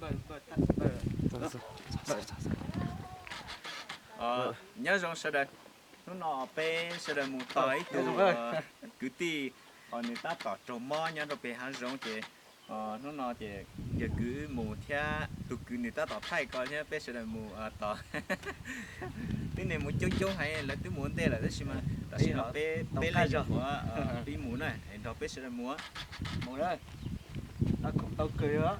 Nyob zoo sawv daws, hnub no peb sawv daws mus tos ib tug kwv tij, nws tab tom raug mob nyob rau pem hav zoov ces hnub no ces yawg kwv mus thiab tus kwv nws tab tom thaij ko thiab peb sawv daws mus tos. Tib neeg mus coob coob heev, lawv twb mus ua ntej lawm tab sis mas tam sim no peb, peb leej nyuam qhuav pib mus na, nrog peb sawv daws mus. Mus na, tab khoom ntau kawg.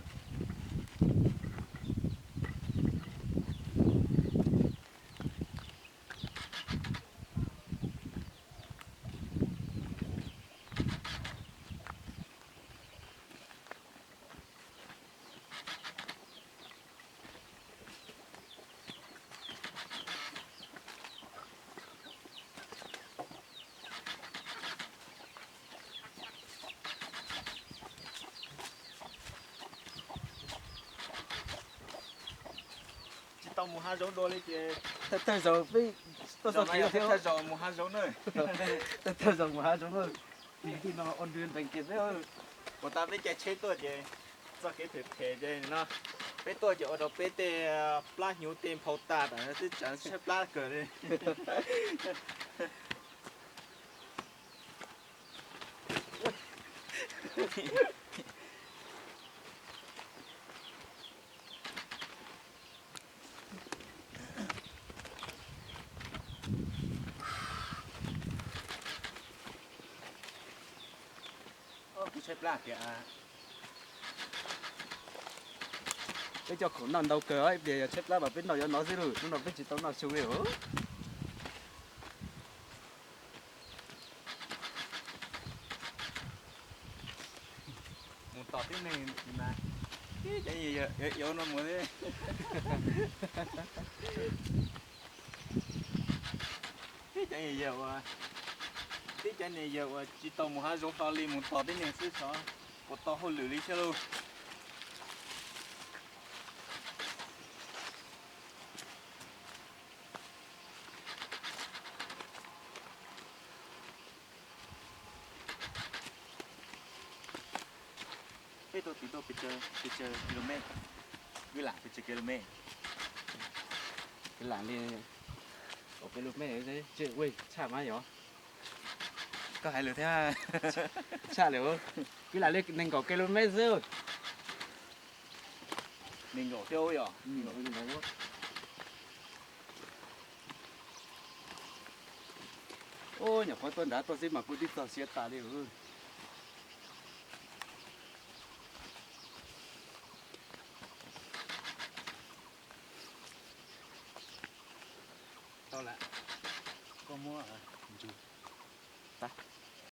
Tsis tau mus hav zoov dua li ces thawj thawj zaus peb tuaj txog kev thiab, thawj zaus mus hav zoov na. Thawj thawj zaus mus hav zoov na. Tim no ua nrwg ntees kiag xwb. Puas tas peb caij tsheb tuaj ces txoj kev phem phem ces no, peb tuaj ces ua rau peb tej plab hnyuv tej nphau tas tas twb tsav tshaib plab kawg li. Tshaib plab tiag. Peb cov khoom noj ntau kawg, ib pliag yog tshaib plab mas peb noj yuav no xwb lauj, hnub no peb tsis tau noj su li os. Mus tos tib neeg mas tib cov yawg no mus xwb. Tib cov yawg uas, tib cov niag yawg uas tsis tau mus hav zoov hlo li mus tos tib neeg xwb xyov puas tau hauj lwm li thiab lauj. Peb tuaj tim tuaj pes tsawg, pes tsawg kilomev? Kwv lam pes tsawg kilomev? Kwv lam li kaum kilomev, tshaj mas yog. Koj hais lus thiab. Tshaj lawm, kwv lam li nees nkaum kilomev xwb. Nees nkaum thiab yog. Ub, nyuam qhuav tuaj nrad tuaj xwb mas kuj twb txog siav tas li. Tau lawm, koj muab ntsus tag.